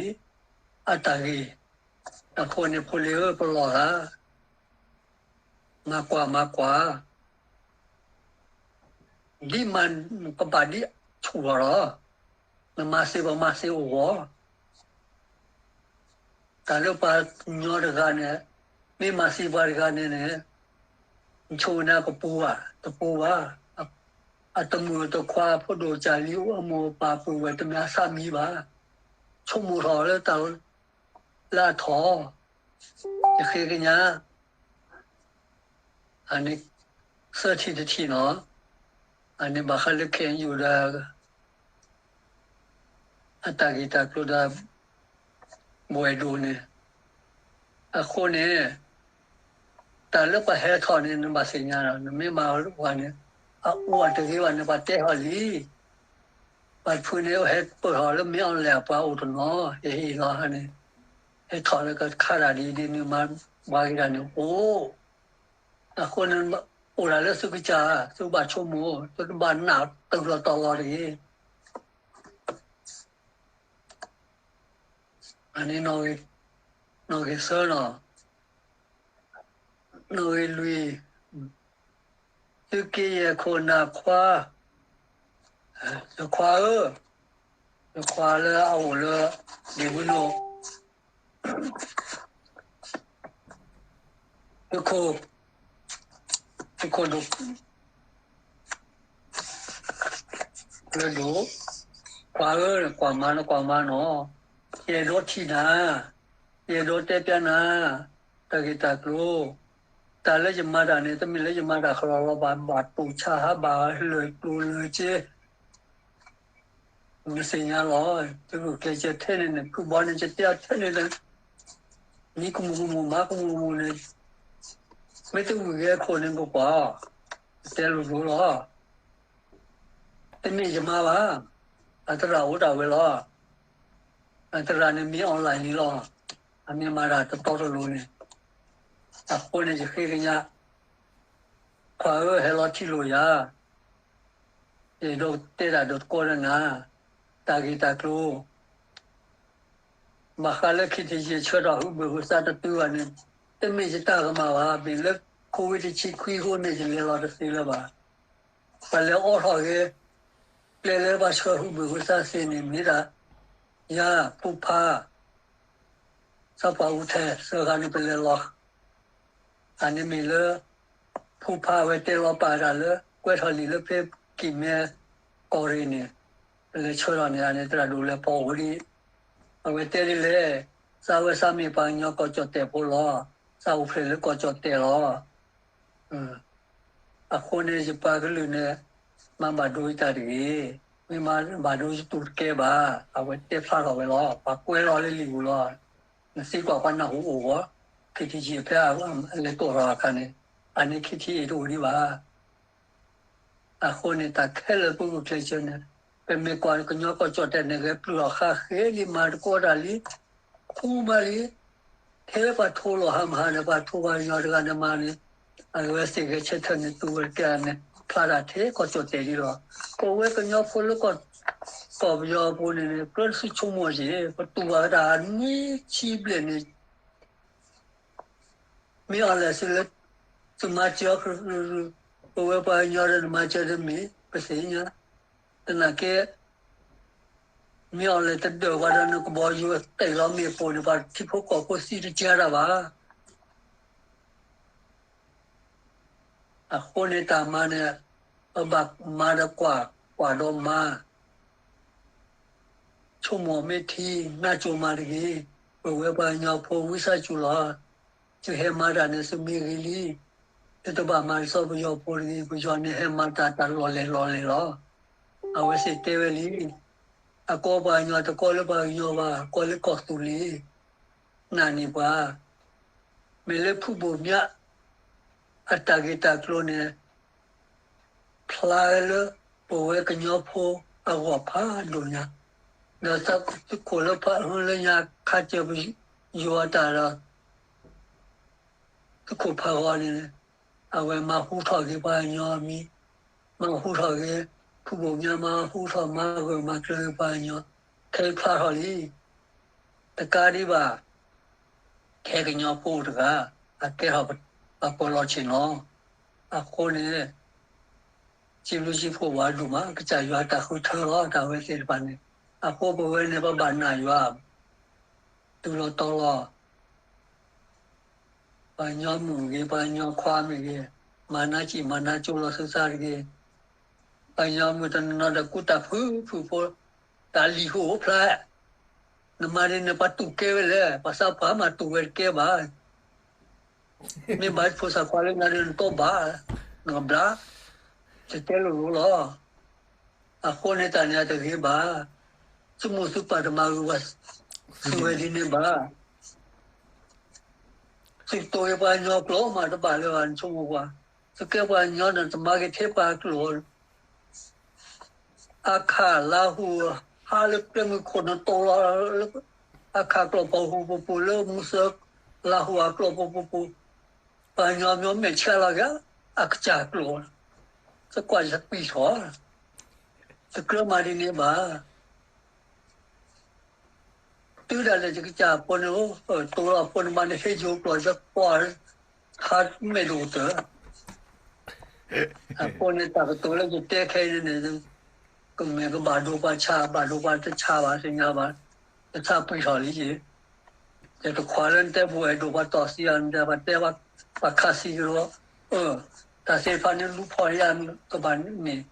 အတၢ်ဂ့ၢ်, အဃိန့ၣ်ဖိလ့ဧၢ ပလီၢ်သး, မၤကွၢ်မၤကွၢ်, ဒ်မၤကဘၣ်ဒ်ဆူၣ်ထီၣ်လီၤ, နမၤသ့ပှၤမၤသ့အိၣ်ဂီၢ် တၢ်လၢပှၤကညီတဂၤန့ၣ်, မ့ၢ်မၤသံပှၤတဂၤန့ၣ်န့ၣ်, နဆိကမိၣ်န့ၣ်ကပူၤဘၣ်, တပူၤဘၣ်. အတမုာ်တခွါ ဖိဒိၣ်ကၢ်လံ အိၣ်အမိၢ်အပၢ်ပုၢ်ဝဲၢ်တမ့ၢ်အသးမံဘၣ်. ဆိကမိၣ်ထီၣ်လၢတၢ်လၢအထီၣ်, ယဃ့ကညး အန့ၣ် သၢထံၣ်တထံၣ်နီၤ, အန့ၣ်ဘၣ်ဃးလၢခဲအံၤယိာ်ဒီး အတၢ်ဂ့ၢ်တၢ်ကျိၤဒီး ဘှဲၣ်ဒိၣ်န့ၣ်, အဃိန့ၣ် တၢ်လၢပှၤဟဲထီၣ်န့ၣ် နဘၣ်သ့ၣ်ညါလီၤ, နမ့ၢ်မၤဝဲန့ၣ် အအိၣ်အတဂ့ၤဘၣ်န့ၣ် ပှၤတဲထီၣ်လံ. ပှၤတဖုန့ၣ် ဟဲပၢၢ်ထီၣ်လၢမ့ၢ်အီၤလဲၣ် အပှၤအိၣ်တနီၤ, ယဟ့ၣ်လီၤဟါန့ၣ်, ဟဲထီၣ်လၢကခါတၢ်ဒ်ဒ်န့ၣ် မၤဝဲဂ့ၤတၢ်န့ၣ်အိၣ် အဃိန့ၣ် အိၣ်ဒၣ်လၢသုကစၢ်, သုဘၣ်ဆိကမိၣ်, သုတဘၣ်နာ်တၢ်လီၤတီၤလီၤတဂ့ၤ. အန့ၣ် နီၣ်ဂံၢ်သၢနီၤ, နီၣ်ဂံၢ်လွံၢ်, သုးက့ယဲၢ်ခိၣ်နၢ်ခွါ, ယခွါဧၢ, ယခွါလၢအအိၣ်လၢ ဒ့ၣ်မုၢ်နိၣ် သုးခိၣ်, သုးခိၣ်ဒိၣ်, လၢဒိၣ်, ကွၢ်ဧၢ, ကွၢ်မၤနီၤ, ကွၢ်မၤနီၤ, ယအဲၣ်ဒိးထံၣ်နၤ, ယအဲၣ်ဒိးတဲပျးနၤ, တၢ်ဂ့ၢ်တၢ်ကျိၤ, တၢ်လၢယမၤတၢ်န့ၣ် တမ့ၢ်လၢယမၤတၢ်ဃီလီၤလီၤဘၣ်, ဘၣ်တူၢ်ဆါဟးဘၣ်လၢာ်ကျိၤလၢာ်စ့ နသ့ၣ်ညါလီၤ, သုးခိၣ်ကျဲးစၢးထဲန့ၣ်န့ၣ် ဖုဘီန့ၣ် ယတဲထဲန့ၣ်ဒီး မံကမူၣ်ကမူၣ် မၤကမူၣ်ကမူၣ်န့ၣ်, မ့ၢ်တဝံၣ်ဂဲၤခိၣ်န့ၣ် ပကွၢ်, တဲလိၤလိၤလီၤ, တမ့ၢ်ယမၤဘၣ်, အသရၣ်အိၣ်ဒၣ်ဝဲလီၤ, အသရၣ်န့ၣ်မ့ၢ် online န့ၣ်လီၤ, အမ့ၢ်မၤတၢ်တတီတလိၤန့ၣ်, အဃိန့ၣ် ယဃ့ကညး, ခွါဧၢ ဟဲလီၤထံၣ်လိာ်ယၤ ယအဲၣ်ဒိးတဲတၢ်ဒီးတကီလၢနၤ, တၢ်ဂ့ၢ်တၢ်ကျိၤ, ဘၣ်ဃးလၢ ခ့ထံယံၤ ဆှၢထီၣ်ဟုဘၢၣ်ဟုသးတတုၤဘၣ်န့ၣ်, တမ့ၢ်ယတၢ်ကမၣ်ဘၣ်, မ့ၢ်လၢ ခိဝ့တဆံခွံအဃိန့ၣ် ယလဲၤလီၤတသ့လၢၤဘၣ်. ပှၤလဲၤအိးထီၣ်ဂ့ၤ, ပျဲလၢပှၤဆှၢဟုဘၢၣ်ဟုသးသ့န့ၣ် မ့ၢ်ဒၣ် ယၤ ဖူဖး စီၤပၤအူထဲ သၢဂၤန့ၣ် ပလဲၤလီၤ. အန့ၣ်မ့ၢ်လၢ ဖူဖးအဝဲတဲလီၤပာ်တၢ်လၢ ကွဲးထီၣ်လံာ်လၢဖဲကံၣ်မဲကီၢ်ရ့ၣ်န့ၣ်, ပလဲၤဆှၢထီၣ်န့ၣ် အန့ၣ်သရၣ်ဒိၣ်လဲၤဖီၣ်အိၣ်ဒံး, အဝဲတဲဒ်လဲၣ်, သးဝဲသးမ့ၢ်ပှၤကညီကီၢ်ကၠီၣ်တဲၣ်ဖိလီၤ, သးအိၣ်ဖျဲၣ်လၢကီၢ်ကၠီၣ်တဲၣ်လီၤ. အဃိန့ၣ် ယပှၤကလုာ်န့ၣ် မၤဘၣ်ဒိယတၢ်တဂ့ၤ, မ့ၢ်မၤဘၣ်ဒိယတူၢ်တကဲဘၣ်, အဝဲတဲဖျါထီၣ်ဝဲလီၤ. ပှၤကွဲးလီၤလၢလံာ်ပူၤလီၤ. နသံကွၢ်ပှၤနၢ်ဟူအိၣ်ဂီၢ်, ခ့ထံယံၤဖဲ လဲၤကိးထီၣ်အခါန့ၣ်, အန့ၣ် ခ့ထံယံၤ တအိၣ်ဒံးဘၣ်. အဃိန့ၣ် တၢ်ခဲလၢာ်ပဂုာ်ကျဲးစၢးန့ၣ်, ပမ့ၢ်ကွၢ်ကညီကီၢ်ကၠီၣ်တဲၣ်န့ၣ် ဂဲၤပျုၢ်ထီၣ်ဃါဃဲလံ, မၤတကီတၢ်လံ, ဃူမးလံ. ထဲပှၤထိလီၤဟးမဟါန့ၣ် ပှၤထိပှၤကညီတဂၤန့ၣ်မၤန့ၣ်, အဝဲသ့ၣ်ဂဲၤဆၢထၢၣ်န့ၣ် သူဝဲတကဲန့ၣ် ဖျါတၢ်ထဲကီၢ်ကၠီၣ်တဲၣ်ဒံးလီၤ. ပဝဲကညီဖိလၢကီၢ် ကီၢ်ပယီၤအပူၤန့ၣ်န့ၣ် ကြၢးတဆူဆိကမိၣ်က့ၤ, ပတူၢ်ဘၣ်ဝဲဒၣ်နွံဆံဘျဲၣ်န့ၣ် မ့ၢ်အီၤလဲၣ်စုလၢ သုမၤစၢၤအီၤ, ပဝဲပှၤကညီဒီးနမၤစၢၤတမ့ၢ် ပသ့ၣ်ညါ, သနာ်က့ မ့ၢ်အီၤလဲၣ်တဒၢးဝဲဒီး နကဘီယူၤတ့ၢ်လီၤမ့ၣ်ပိၢ်န့ၣ် ပှၤထံဖိကီၢ်ဖိသံတကဲတၢ်ဘၣ်. အဃိန့ၣ်တၢ်မၤန့ၣ် ပဘၣ်မၤဒီးကွၢ်, ကွၢ်ဒီးမၤ, ဆိကမိၣ်မ့ၢ်ထံ, နၢ်ကၠိမၤတဂ့ၤ, ပဝဲပှၤကညီဖိဝံသးစူၤလီၤ. သုဟဲမၤတၢ်န့ၣ် သုမ့ၢ်ဂ့ၤလံ, သုတဘၣ်မၤဒ်သိးပယီၤဖိတဂ့ၤ, ပယီၤန့ၣ်ဟဲမၤတၢ်တၢ်လီၢ်လဲၢ်လီၢ်လဲၢ်လီၤ. အဝဲသ့ၣ်တဲဝဲလံ, အကိးပှၤကညီတကိးလၢပှၤကညီဘၣ်, ကိးလၢကီၢ်သူလ့ၤ, နာ်န့ၢ်ပှၤ, မ့ၢ်လၢဖုဘိၣ်မၠး အတၢ်ဂ့ၢ်တၢ်ကျိၤန့ၣ် ဖျါလၢပဝဲကညီဖိအဂီၢ်ဖးဒိၣ်ညါ, ဒီးသုးခိၣ်လၢဖးလၢညါခါစၢၤပယီၤအတၢ်ဒီး သုးခိၣ်ဖးဂီၤန့ၣ် အဝဲမၤဟူထီၣ်က့ၤပှၤကညီအမံၤ, မၤဟူထီၣ်က့ၤ ဖုဘိၣ်မၠး မၤဟူထီၣ်မၤဂၢၢ်မၤကျၢၤက့ၤပှၤကညီ, ခဲအံၤဖျါထီၣ်လံ. တကးဒံးဘၣ် ခဲကညီဖိတဂၤ အကဲထီၣ်ပှၤကွၢ်လီၤဆ့ၣ်နီၤ, အဃိန့ၣ် စံးဘျုးစံးဖှိၣ်ပှၤဒိၣ်မး ကစၢ်ယွၤတၢ်ဃုထၢလီၤ တၢ်ဝဲသ့ၣ်တဖၣ်န့ၣ်, အဃိပဝဲန့ၣ် ပဘၣ်နာ်ယွၤ တုၤလီၤတီၤလီၤ ပှၤကညီမုၣ်ဂ့ၤ ပှၤကညီခွါမ့ၢ်ဂ့ၤ, မၤနးစံာ်မၤနးကၠိလီၤသုသးတဂ့ၤ. ပှၤကညီမုၣ်တနီၤဒီးကူတၢ်ဖုးဖုးဖိ, တၢ်လံၣ်ဟိၣ်ဖျါ, နမၤဒ်န့ၣ် ပှၤတူၢ်ကဲဝဲလဲၣ်, ပှၤသးပှၢ်မးတူၢ်ဝဲတကဲဘၣ်. မ့ၢ်ဘၣ်ဖိသၣ်ခွါလၢနၤဒီးနတီဘၣ်, နကဘျါ, ယတဲလိၤလိၤလီၤ. အဃိန့ၣ်တၢ်န့ၣ်အတဂ့ၤဘၣ်. သုမိၢ်သုပၢ်တမၤဂ့ၤဝဲ, သုဝဲဒ်န့ၣ်ဘၣ်. သုတိၢ်ဂ့ၤပှၤကညီကျိာ်မး တဘၣ်လၢၤဘၣ် နဆိကမိၣ်ကွၢ်. သုကဲပှၤကညီန့ၣ် တမၤဂ့ၤထဲပှၤကျိာ် အခးလါဟူ ဟးလၢကျဲမုၢ်ခိၣ်န့ၣ် တိၢ်လီၤလၢ အခးကျိာ်ပူၤပူၤပူၤ လၢမူစၢလါဟူအကျိာ်ပူၤပူၤပူၤ, ပှၤကညီမ့ၢ်မဲာ်ဆှးလီၤက့ၤ အကစၢ်ကျိာ်, သကွၢ်ယသပံၢ်ထီၣ်, တကြၢးမၤဒ်န့ၣ်ဘၣ်. တုၤဒၣ်လဲာ်ယကစၢ်ဖိန့ၣ် တိၢ်လီၤဖိန့ၣ်မးန့ၣ် ဟ့ၣ်ယိၤကျိာ်ယကွၢ် ဟးမဲာ်ဒိၣ်ကတၢၢ်. အဃိန့ၣ် တၢ်ကတိၤလၢယတဲခဲအံၤန့ၣ် ကမ့ၢ်ကဘၣ်ဒိပှၤဆါ ဘၣ်ဒိပှၤတဆါဘၣ်သ့ၣ်ညါဘၣ်, ယဆါပှံၢ်ထီၣ်လံယ့ၣ်, ယတခွါလၢနတဲပူၤအဲၣ်ဒိးပှၤတီၢ်သံအီၤ နတဲပှၤတဲပှၤခးသံကဒီး, တၢ်သ့ၣ်တဖၣ်န့ၣ် လူၤဖီၣ်ယၤကဘၣ်န့ၣ်, အီၣ်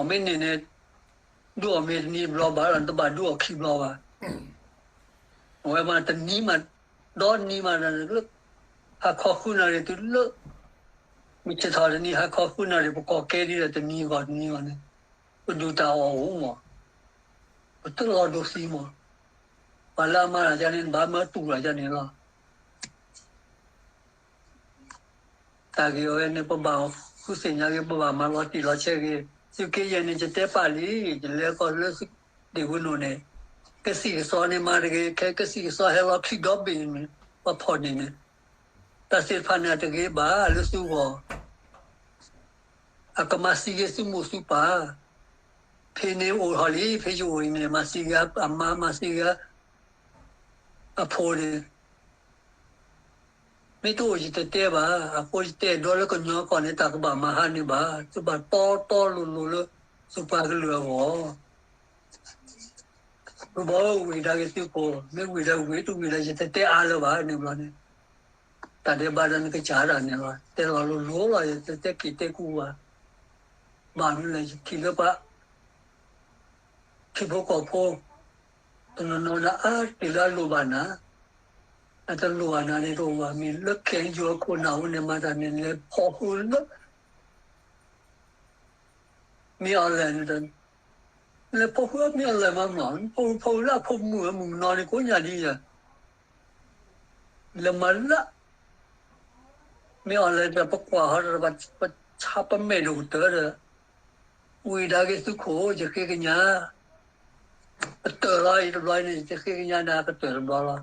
မ့ၢ်န့ၣ်န့ၣ် ဒုးအီၣ်မ့ၢ်တနံၤဘျီဘၣ်ဒီး နတဘၣ်ဒုးအီၣ်ခံဘျီဘၣ်. အဝဲမးတနံၤမး ဒီနံၤမးလၢ ဟါခီဃုနၣ်ရံၣ်တုၤလၢ မုၢ်ဆ့ၣ်ထီၣ်တနံၤ ဟါခီဃုနၣ်ရံၣ် ပကိးကဲဒ်ဒီးတနံၤဂီၢ်တနံၤဂီၢ်န့ၣ် ပဒုၣ်တၢ်အီၣ်အိၣ်မး, ပတလီၤဒိသံမး, ပှၤလၢအမၤတၢ်ယါန့ၣ် နဘၣ်မၢတူၢ်လီၤယါန့ၣ်လီၤ. တၢ်ဂ့ၢ်အဝဲန့ၣ် ပဘၣ်ဃုသ့ၣ်ညါဂ့ၤ ပဘၣ်မၤလီၤတံၢ်လီၤဆဲးဂ့ၤ, သုးက့ယဲၢ်န့ၣ် ယတဲပာ်လံ, ယလဲၤကီၢ်လၢသုးဒ့ၣ်ဝ့နိၣ်န့ၣ်, ကသံၣ်ကသီန့ၣ်မၤတဂ့ၤ, ခဲကသံၣ်ကသီဟဲလီၤခံဒီဘ့ၣ်န့ၣ် ပှၤဖီၣ်န့ၢ်န့ၣ်, တၢ်သ့ၣ်တဖၣ်န့ၣ် အတဂ့ၤဘၣ်လၢသုဂီၢ်, အကမၤသံဂ့ၤသုမိၢ်သုပၢ် ဖဲန့ၣ်အိၣ်ထီၣ်လံ, ဖဲယအိၣ်အံၤန့ၣ် မၤသံဂ့ၤအမါ, မၤသံဂ့ၤအဖိန့ၣ်, မ့ၢ်တအိၣ်ယတတဲဘၣ်. အဃိယတဲဒီးလၢကညီကီၢ်န့ၣ် တၢ်ကဘၣ်မၤဟါန့ၢ်ဘၣ်, သုဘၣ်တီတီလိၤလိၤလၢသုပှၤကလုာ်အဂီၢ်. သုဘၣ်ဝံၤဒၣ်က့ၤသုကိၣ်, မ့ၢ်ဝံၤဒၣ်ဝံၤ တဝံၤဒၣ် ယတတဲအါလၢၤဘၣ်န့ၣ်ဘျီန့ၣ်, တၢ်ဒဲးဘးဒီးနကစၢ်ဒၣ်န့ၣ်လီၤ. တဲလီၤလိၤလိၤလီၤ, ယတတဲက့ၤတဲကူဘၣ်. ဘၣ်မနုၤလဲၣ်, ယထံၣ်လၢပှၤ ထံဖိကီၢ်ဖိ တနီၤနီၤန့ၣ် အါတ့ၢ်လၢအလိၣ်ဘၣ်နၤ, အတလိၣ်ဘၣ်နၤန့ၣ်တအိၣ်ဘၣ်. မ့ၢ်လၢ KNU အခိၣ်နၢ်ဝဲန့ၣ် မၤတၢ်န့ၣ် လဲၤဖီၣ်ဃုာ်လၢ မ့ၢ်အီၤလဲၣ်န့ၣ်, လဲၤဖီၣ်ဃုာ်အမ့ၢ်အီၤလဲၣ်မးမး, ဖီၣ်ဃုာ် ဖီၣ်ဃုာ်လၢအဖိမုၣ်အမုၢ်ကနီၤန့ၣ် ကိးညါဒ်ယၤ လဲၤမၤလၢ မ့ၢ်အီၤလဲၣ်ဒီး ပကွၢ်ဟီဒီး ပဆါပမဲာ်ဒိၣ်ကတၢၢ်ဒီး, ဝံၤဒၣ်က့ၤသုခိၣ် ယဃ့ကညး ကတၢၢ်လီၤ. အံၤတဘျီန့ၣ် ယဃ့ကညးနၤကတၢၢ်တဘျီလီၤ.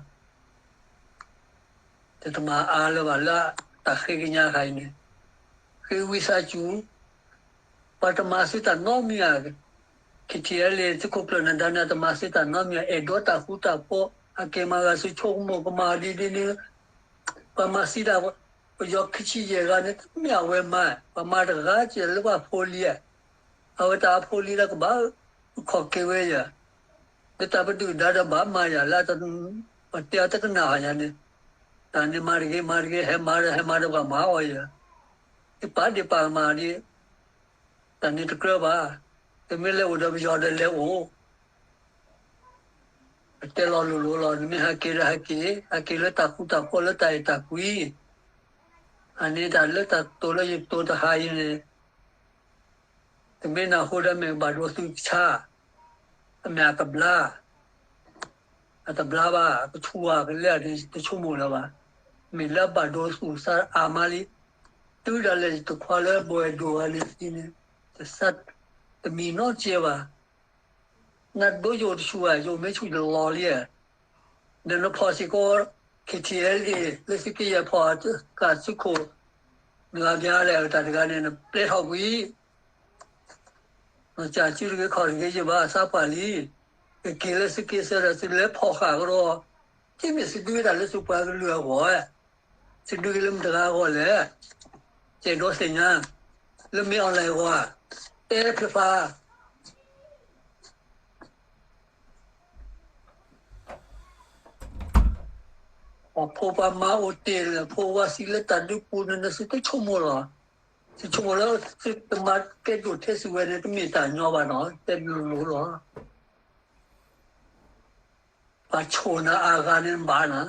တတမၤအါလၢၤဘၣ်လၢတၢ်ဃ့ကညးခါအံၤန့ၣ်, ဃ့ဝံသးစူၤ ပှၤတမၤသုတၢ်နီတမံၤဧါ, KTLA သုးခိၣ်ကျၢၢ်နၢၤဒါန့ၣ် တမၤသုတၢ်နီတမံၤဧါ, အဲၣ်ဒိးတၢ်ဃူတၢ်ဖိး, အက့ၤမၤဂၤသုဆိကမိၣ်ကမၣ်ဒ်ဒ်န့ၣ်, ပှၤမၤသံတၢ်, ပယီၤခံဆံယဲၢ်ဂၤန့ၣ် တမ့ၢ်အဝဲမၤ, ပှၤမၤတဂၤကဲလၢပှၤဖိလံဧါ, အဝဲတၢ်အဖိလံဒီးကဘၣ်ခီၣ်က့ၤဝဲယၤ, ဒီးတၢ်ပဒုၣ်ဒါဒီးဘၣ်မၤယၤလၢ ပတဲအီၤတကနၣ်ယၤန့ၣ်, တၢ်န့ၣ်မၤတဂ့ၤ မၤတဂ့ၤ ဟဲမၤဒီး ဟဲမၤဒီးပှၤမၤအီၤယၤ, ယပာ်ဒ့ၣ်ပာ်ကမၣ်ဒ်, တၢ်န့ၣ်တကြၢးဘၣ်, တမ့ၢ်လဲၤအိၣ်ဒီးပယီၤဒီးလဲၤအိၣ် ပတဲလီၤလိၤလိၤလီၤ, နမ့ၢ်ဟဲက့ၤဒီးဟဲက့ၤ, ဟဲက့ၤလၢတၢ်ဃူတၢ်ဖိးလၢတၢ်အဲၣ်တၢ်ကွံ, အန့ၣ်တၢ်လၢတၢ်တိာ်လၢယတိာ်တဟါအံၤန့ၣ်, တမ့ၢ်နၢ်ဟူဒီးမ့ၢ်ဘၣ်ဒိသူၣ်ဆါ, အမ့ၢ်အကဘျါ, အတဘျါဘၣ်, အကဆူၣ်ဝါကလဲာ်န့ၣ် တဆိကမိၣ်လၢၤဘၣ်, မ့ၢ်လၢဘၣ်ဒိသူၣ်ဆါအါမးလံ, တုၤဒၣ်လဲာ်ယတခွါလၢဘှဲၣ်ဒိၣ်ဂၤန့ၣ်န့ၣ်, တဆါတမံၤနီတစဲးဘၣ် နဒိယအိၣ်တဆူၣ်ဧါ, ယအိၣ်မ့ၢ်ဆူၣ်တလီၤလံဧါ, ဒီးနဖီၣ်စ့ၢ်ကီး KTLA လၢသုးက့ယဲၢ်ဖီၣ်ကးသုးခိၣ်, နဂၤဘၣ်လဲၣ်တၢ်တဂၤန့ၣ် နပျဲထီၣ်ကွံာ်, နကးစုတဂ့ၤခီၣ်တဂ့ၤယဘၣ်သးပှၢ်လံ, ကက့ၤလၢသုးက့သၢဒီးသုလဲၤဖီၣ်ဃာ်ကဒီး, သုမ့ၢ်သုဒုးတၢ်လၢသုပှၤကလုာ်အဂီၢ်ဧါ သုဒုးက့ၤလၢမတၤတဂၤအဂီၢ်လဲၣ်, ကဲဒိးသ့ၣ်ညါ, လၢမ့ၢ်အီၤလဲၣ်အဂီၢ်, တဲဖျါဖျါ, ပှၤဖိပှၤမါအိၣ်တ့ၢ်လၢဖိဝါသံလၢတၢ်ဒုးပူၤန့ၣ် သုတဆိကမိၣ်လီၤ, သုဆိကမိၣ်လၢသုတမၤကဲဒိၣ်ထဲသုဝဲန့ၣ် တမ့ၢ်တၢ်ညီဘၣ်နီၤ, တဲလိၤလိၤလီၤ, ပှၤဆိၣ်နၤအါဂၤန့ၣ်ဘၣ်နၤ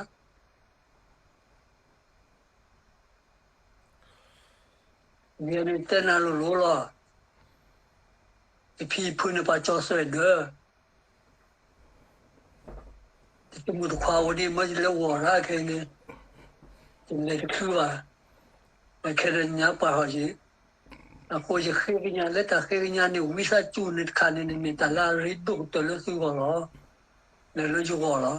ယဲန့ၣ်တဲနၤလိၤလိၤလီၤ, ယဖံယဖုန့ၣ်ပှၤကၠီၤစွဲၣ်ဒၢ, ယတမုၣ်တခွါအိၣ်ဒံး မ့ၢ်ယလဲၤဝီၤတၢ်ခဲအံၤန့ၣ်, ယလဲၤတချုးဘၣ်, ခဲဒီးညါပှၢ်ထီၣ်ယံၤ, အဃိယဃ့ကညးလၢတၢ်ဃ့ကညးန့ၣ် ဝံသးစူၤန့ၣ်တခါန့ၣ်န့ၣ် မ့ၢ်တၢ်လၢအရ့ဒိၣ်ကတၢၢ်လၢသုဂီၢ်လီၤ, ဒီးလၢယဂီၢ်လီၤ.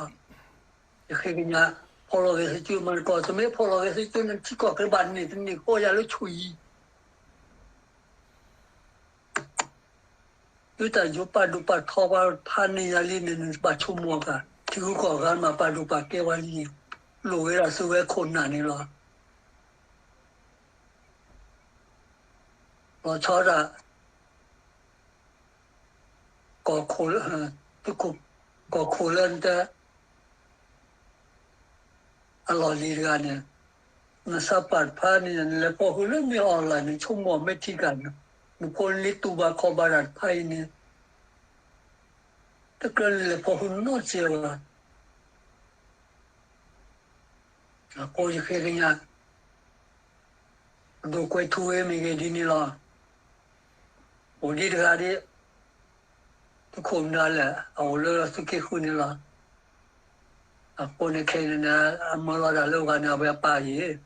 ယဃ့ကညး, ဖီၣ်လီၤဂဲၤသုစုမၤသကိး, တမ့ၢ်ဖီၣ်လီၤဂဲၤသုစုန့ၣ် ထံကီၢ်က့ၤဘၣ်န့ၢ်တန့ၢ်ဃီယၤလၢဆူၣ်ယံၤ, သုတၢ်ယိၤပာ်ဒိၣ်ပာ်ထီပှၤဖးန့ၢ်ယၤလံန့ၣ် နဘၣ်ဆိကမိၣ်အကါ, ထံဂုၤကီၢ်ဂၤမၤပာ်ဒိၣ်ပာ်ကဲပှၤလံန့ၣ်, လိၣ်ဝဲဒၣ်သုဝဲခိၣ်နၢ်န့ၣ်လီၤ. လီၤဆီဒၣ် ကီၢ်ခိၣ်လၢ, သုးခိၣ်, ကီၢ်ခိၣ်လၢနတဲ အလီၢ်လံၤတဂၤန့ၣ်, နသးပှၢ်တဖၣ်န့ၣ် နလဲၤဖီၣ်ဃုာ်လၢမ့ၢ်အီၤလၢ်န့ၣ် ဆိကမိၣ်မ့ၢ်ထံကၢ်န့ၣ်, နဖိနလံၤတူၢ်ဘၣ်ခီၣ်ဘၣ်တၢ်တဖၣ်အံၤန့ၣ်, တကြၢးနလဲၤဖီၣ်ဃုာ်နီတစဲးဘၣ်. အဃိယဃ့ကညး ပဒိၣ်ကွဲးထူဝဲမ့ၢ်ဂ့ၤဒ်န့ၣ်လီၤ. အိၣ်ဒံးတဂၤဒ် သုးခိၣ်မနုၤလဲၣ် အအိၣ်လၢသုးက့ဃုန့ၣ်လီၤ. အဃိန့ၣ်ခဲအံၤန့ၣ် အမၢလီၤတၢ်လၢအဂၤန့ၣ် အဝဲအပၢ်ယံၤ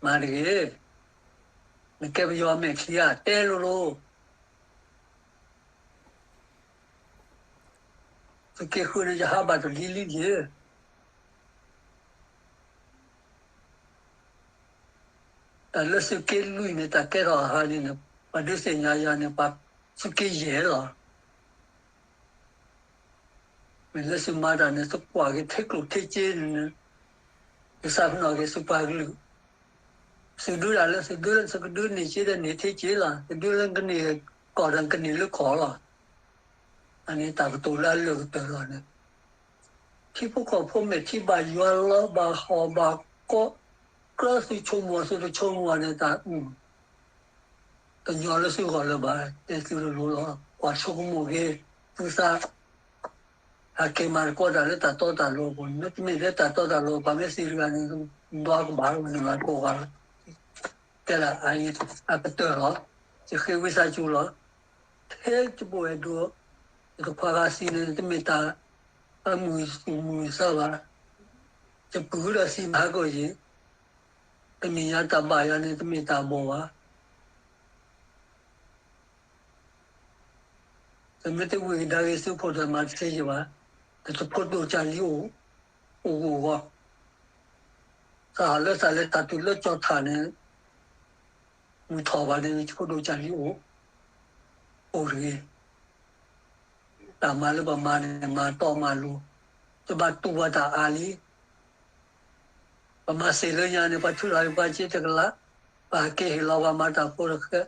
မၤတဂ့ၤ, နကဲပယီၤမဲာ်ချံဧါ တဲလိၤလိၤ သုးက့ဃုန့ၣ် ယဟးဘၣ်တလံၤလံယ့ၤ, တၢ်လၢသုးက့လွံၢ်န့ၣ် တၢ်ကဲထီၣ်အဟါန့ၣ်န့ၣ် ပှၤဒုးသ့ၣ်ညါယၤန့ၣ် ပှၤသုးက့ယဲၢ်လီၤ. မ့ၢ်လၢသုမၤတၢ်န့ၣ် သုကွၢ်က့ၤထဲကျိၣ်ထဲစ့န့ၣ် သုသးပ့ၤနီၣ်က့ၤသုပှၤကလုာ်, သုဒုးတၢ်လၢသုဒုးလၢသုကဒုးန့ၢ်စ့ဒီးန့ၢ်ထဲစ့လီၤ, သုဒုးလၢကန့ၢ်ကီၢ်ဒီးကန့ၢ်လၢကီၢ်လီၤ. အန့ၣ်တၢ်ကတိၤလၢအလၢာ်ကတၢၢ်လီၤန့ၣ် ထံဖိကီၢ်ဖိမဲာ်ထံဘၣ်ယွၤလီၤဘၣ်ဟီၣ်ဘၣ်ကီး, ကြၢးသုဆိကမိၣ်သုတဆိကမိၣ်န့ၣ် တၢ် တညီလၢသုဂီၢ်လၢၤဘၣ်, တဲသုလိၤလိၤလီၤ. ကွၢ်ဆိကမိၣ်က့ၤသုသး, ဟဲက့ၤမၤသကိးတၢ်လၢတၢ်တီတၢ်လိၤအပူၤ, မ့တမ့ၢ်လၢတၢ်တီတၢ်လိၤ ပှၤမ့ၢ်သံတဂၤန့ၣ် နွၤကဘၣ်လီၤ နမၤသကိးဂၤလီၤ. တဲဒၣ်အအံၤအကတၢၢ်လီၤ. ယဃ့ဝံသးစူၤလီၤ. ထဲယပဝဲၢ်ဒိၣ်, ယတခွါဂၤသံန့ၣ် တမ့ၢ်တၢ်အမုာ်သူၣ်မုာ်သးဘၣ်. ယပုၢ်ဒီးသံမၤဟးဂီၤယံၤ, တမ့ၢ်ယၤတၢ်ဘၣ်ယၤန့ၣ် တမ့ၢ်တၢ်ဘီၣ်ဘၣ်. တမ့ၢ်တဝံၤကဒါက့ၤသုးခိၣ်ဒီးမၤတသ့ယံၤဘၣ်. တဖိဒိၣ်ကၢ်လံအိၣ်, အိၣ်ဂီၢ်ဂီၢ်, သးဟးလၢသးလဲၤတၢ်တုၤလၢကၠီၤထၣ်န့ၣ် မုၢ်ထီၣ်ဘၣ်န့ၣ် တဖိဒိၣ်ကၢ်လံအိၣ်, အိၣ်တဂ့ၤ. တၢ်မၤလၢပမၤန့ၣ် မၤတီမၤလိၤ, တဘၣ်တူၢ်ဘၣ်တၢ်အါလံ. ပမၤသ့ၣ်လၢညါန့ၣ် ပှၤထုးထီၣ်ပှၤစ့တကလး, ပဟးက့ၤဟ့ၣ်လီၤပှၤမၤတၢ်ဖိတဃဲ,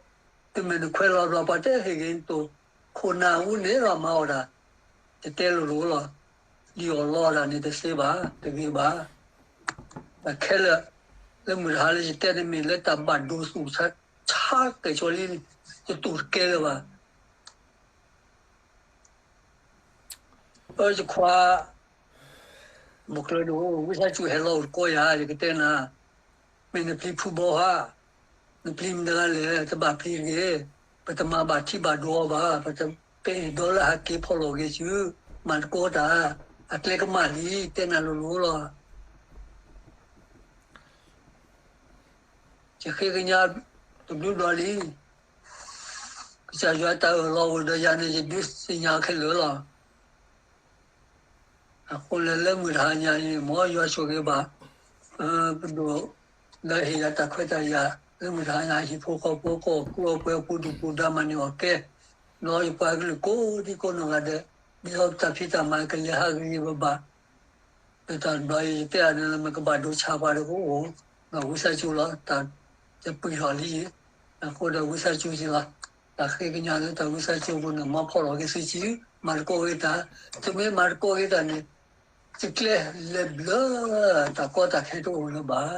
တမ့ၢ်နခွဲးလီၤဘျီ ပှၤတဟ့ၣ်ဂ့ၤနတိၢ်, ခိၣ်နၢ်အူန့ၣ်လီၤမၤအီၣ်တၢ်, ယတဲလိၤလိၤလီၤ. ဒ်အီၣ်လီအီၣ်တၢ်န့ၣ်တသ့ဘၣ်, တဂ့ၤဘၣ်. တၢ်ခဲလၢာ် လၢမုၢ်တဟါလၢယတဲန့ၣ်မ့ၢ်လၢတၢ်ဘၣ်ဒိသူၣ်ဆါ ဆါကဲၣ်ဆိလံ, ယတူၢ်တကဲလၢၤဘၣ်. အၢ ယခွါ မုၢ်ကျၢၤဒိၣ် ဝံသးစူၤဟဲလီၤအိၣ်တကိးယၤ ယကတဲနၤ, မ့ၢ်နပျံၤဖုဘီဧါ, နပျံၤမတၤတဂၤလဲၣ်, တဘၣ်ပျံၤတဂ့ၤ, ပတမၤဘၣ်ထံဘၣ်ဒိအီၤဘၣ်, ပတပ့ၤဒီလၢဟးက့ၤဖီၣ်လီၤဂ့ၤစု, မၤတကိးတၢ်, အကျဲကမၣ်လံ, တဲနၤလိၤလိၤလီၤ. ယဃ့ကညးတဘျုးဘျီလံ. ကစၢ်ယွၤတၢ်အၢၣ်လီၤအိၣ်ဒီးယၤန့ၣ် ယဒုးသ့ၣ်ညါခဲလၢာ်လီၤ. အဃိလၢလၢမုၢ်တဟါညါအံၤ မ်ယွၤဆိၣ်ဂ့ၤဘၣ် ပဒိၣ် လၢဟ့ၣ်ယၤတၢ်ခွဲးတၢ်ယာ် လၢမုၢ်တဟါညါ ဟံၣ်ဖိဃီဖိကီၢ် ကူအီၤပှဲၤအပူၤဒုၣ်ပူၤဒါမၤန့ၢ်အီၣ်ကဲ ဒီးယပှၤကလုာ်ကိးဒံကိးနီၢ်ဂၤဒဲး ဒ်သိးတၢ်ဖံးတၢ်မၤကလဲၤဟးဂ့ၤဂ့ၤဘၣ်ဘၣ် ဒီးတၢ်တဘျီအံၤ ယတဲအါန့ၣ်လၢမ့ၢ်ကဘၣ်ဒိဆါပှၤဒီးကအိၣ် ဒီးဝံသးစူၤလီၤ တၢ်ယပှံာ်ထီၣ်လံ အဃိဒီးဝံသးစူၤက့ၤလီၤ တၢ်ဃ့ကညးလၢတၢ်ဝံသးစူၤအပူၤန့ၣ် မ်ဖီၣ်လီၤက့ၤသုစု မၤသကိးဂ့ၤတၢ် သုမ့ၢ်မၤသကိးဂ့ၤတၢ်န့ၣ် သုကျဲလဲၤဘျၢ တၢ်ကီတၢ်ခဲတအိၣ်လၢၤဘၣ်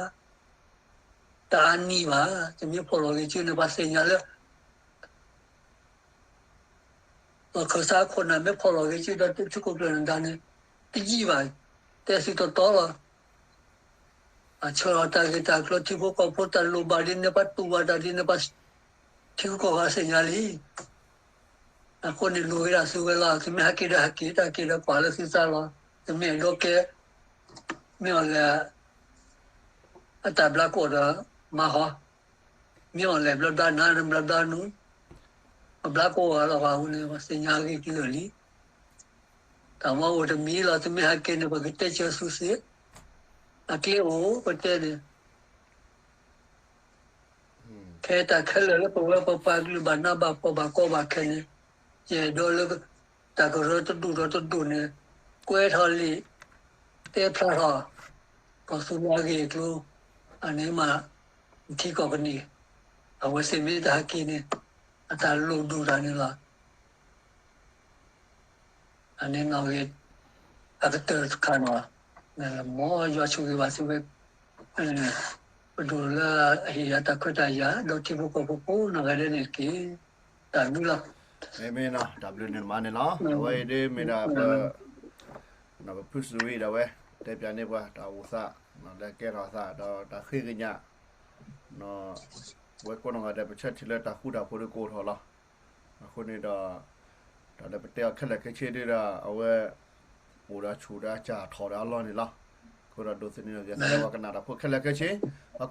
တအါနံၣ်ဘၣ် သုမ့ၢ်ဖီၣ်လီၤက့ၤစုန့ၣ် ပှၤသ့ၣ်ညါလၢ လီၢ်ခၢၣ်စးခိၣ်နၢ်မ့ၢ်ဖီၣ်လီၤက့ၤစုဒီး ထံခိၣ်ကျၢၢ်နဒါန့ၣ် တယံာ်ဘၣ် တဲသုတီတီလီၤ. အဆၢလီၤတၢ်ဂ့ၢ်တၢ်ကျိၤ ထံဖိကီၢ်ဖိတၢ်လိၣ်ဘၣ်ဒ်န့ၣ် ပှၤတူၢ်ဘၣ်တၢ်ဒ်န့ၣ် ပှၤထံဂုၤကီၢ်ဂၤသ့ၣ်ညါလံ. အဃိန့ၣ် လိၣ်ဝဲဒၣ်သုဝဲလီၤ. သုမ့ၢ်ဟဲက့ၤဒီးဟဲက့ၤ တၢ်က့ၤဒီးကွၢ်လၢသုသးလီၤ. သုမ့ၢ်အဲၣ်ဒိးကဲ မ့ၢ်အီၤလဲၣ် အတၢ်ဘျါကအိၣ်ဒီးမၤဟီ မ့ၢ်အီၤလဲၣ် ဘျါဘျါနၤ ဘျါဘျါနူ ပဘျါကအိၣ်အလီၢ်ဘၣ်အဃိန့ၣ် ပှၤသ့ၣ်ညါအဂ့ၢ်ကလၢာ်လံ. တၢ်မၤအိၣ်တမံၤလီၤ သုမ့ၢ်ဟဲက့ၤန့ၣ် ပကတဲဆၢသုသ့ အကျဲအိၣ် ပတဲန့ၣ် ခဲတၢ်ခဲလၢာ်လၢပဝဲပပှၤကလုာ်ဘၣ်နးဘၣ်ဖှီၣ်ဘၣ်ကီဘၣ်ခဲန့ၣ် ယအဲၣ်ဒိးလၢ တၢ်ကရၢတဒူၣ်ဒီးတဒူၣ်န့ၣ် ကွဲးထီၣ်လံာ် တဲဖျါထီၣ် ကီၢ်သူလ့ၤအဂ့ၢ်အကျိၤ အန့ၣ်မး ထံကီၢ်ကန့ၢ် အဝဲသ့ၣ်မ့ၢ်တဟဲက့ၤန့ၣ် အတၢ်လိၣ်ဒူၣ်တၢ်န့ၣ်လီၤ. အန့ၣ်နီၣ်ဂ့ၤ အကတၢၢ်တခါနီၤ မ်ယွၤဆိၣ်ဂ့ၤဘၣ်သုဝဲ ပဒိၣ်လၢအဟ့ၣ်ယၤတၢ်ခွဲးတၢ်ယာ် ဒီးထံဖိကီၢ်ဖိကိးနီၢ်ဂၤဒဲးန့ၣ်တက့ၢ်. တၢ်ဘျုးလီၤ. မ့ၢ်နီၤ တၢ်ဘျုးန့ၣ်မးန့ၣ်လီၤ. အဝဲအံၤဒ်မ့ၢ်ဒၣ်ပ ပဖုစူၤအံၤဒၣ်ဝဲ တဲပၠးန့ၢ်ပှၤတၢ်အိၣ်သး လၢကဲထီၣ်သး ဒီးတၢ်ဃ့ကညး ဝဲကိးနီၢ်ဂၤဒဲး ပဆၢထံၣ်လၢတၢ်ဃူတၢ်ဖိးဒ်ကအိၣ်ထီၣ်လီၤ. အဃိန့ၣ်ဒီး တၢ်လၢပတဲအီၤခဲလၢာ်ခဲဆ့ဒ်ဒီး အဝဲ အိၣ်ဒီးဆူၣ်ဒီးစၢ်ထီၣ်ဒီးအလီၢ်န့ၣ်လီၤ. အဃိဒီးဒိးသန့ၤဒီး ယသးလၢပှၤကနၣ်တၢ်ဖိခဲလၢာ်ခဲဆ့ ပှၤ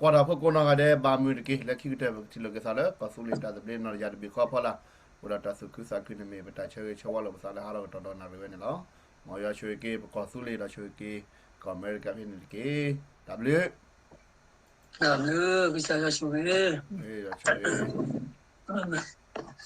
ကွၢ်တၢ်ဖိကိးနီၢ်ဂၤဒဲး ဘၣ်မုာ်တက့ၢ်. လၢခံကတၢၢ် ပကထံၣ်လိာ်က့ၤသးလၢ ကီၢ်သူလ့ၤတၢ်သဘျ့နီၢ်တယၤတဘ့ၣ်ဃီအဖီလာ် အိၣ်ဒီးတၢ်သူၣ်ခုသးခုန့ၣ်မ့ၢ် ပတၢ်ဆၢဂ့ၤဆၢဝါလိာ်ပသးလၢဟါလီၤကတီၢ်ဒီးနၣ်ရံၣ်ဝဲန့ၣ်လီၤ. မ်ယွၤဆိၣ်ဂ့ၤက့ၤ ပကီၢ်သူလ့ၤဒီးဆိၣ်ဂ့ၤက့ၤ ကီၢ်အမဲရကၤဖဲန့ၣ်တက့ၢ်. တၢ်ဘျုး တၢ်ဘျုး ကစၢ်ယွၤဆိၣ်ဂ့ၤ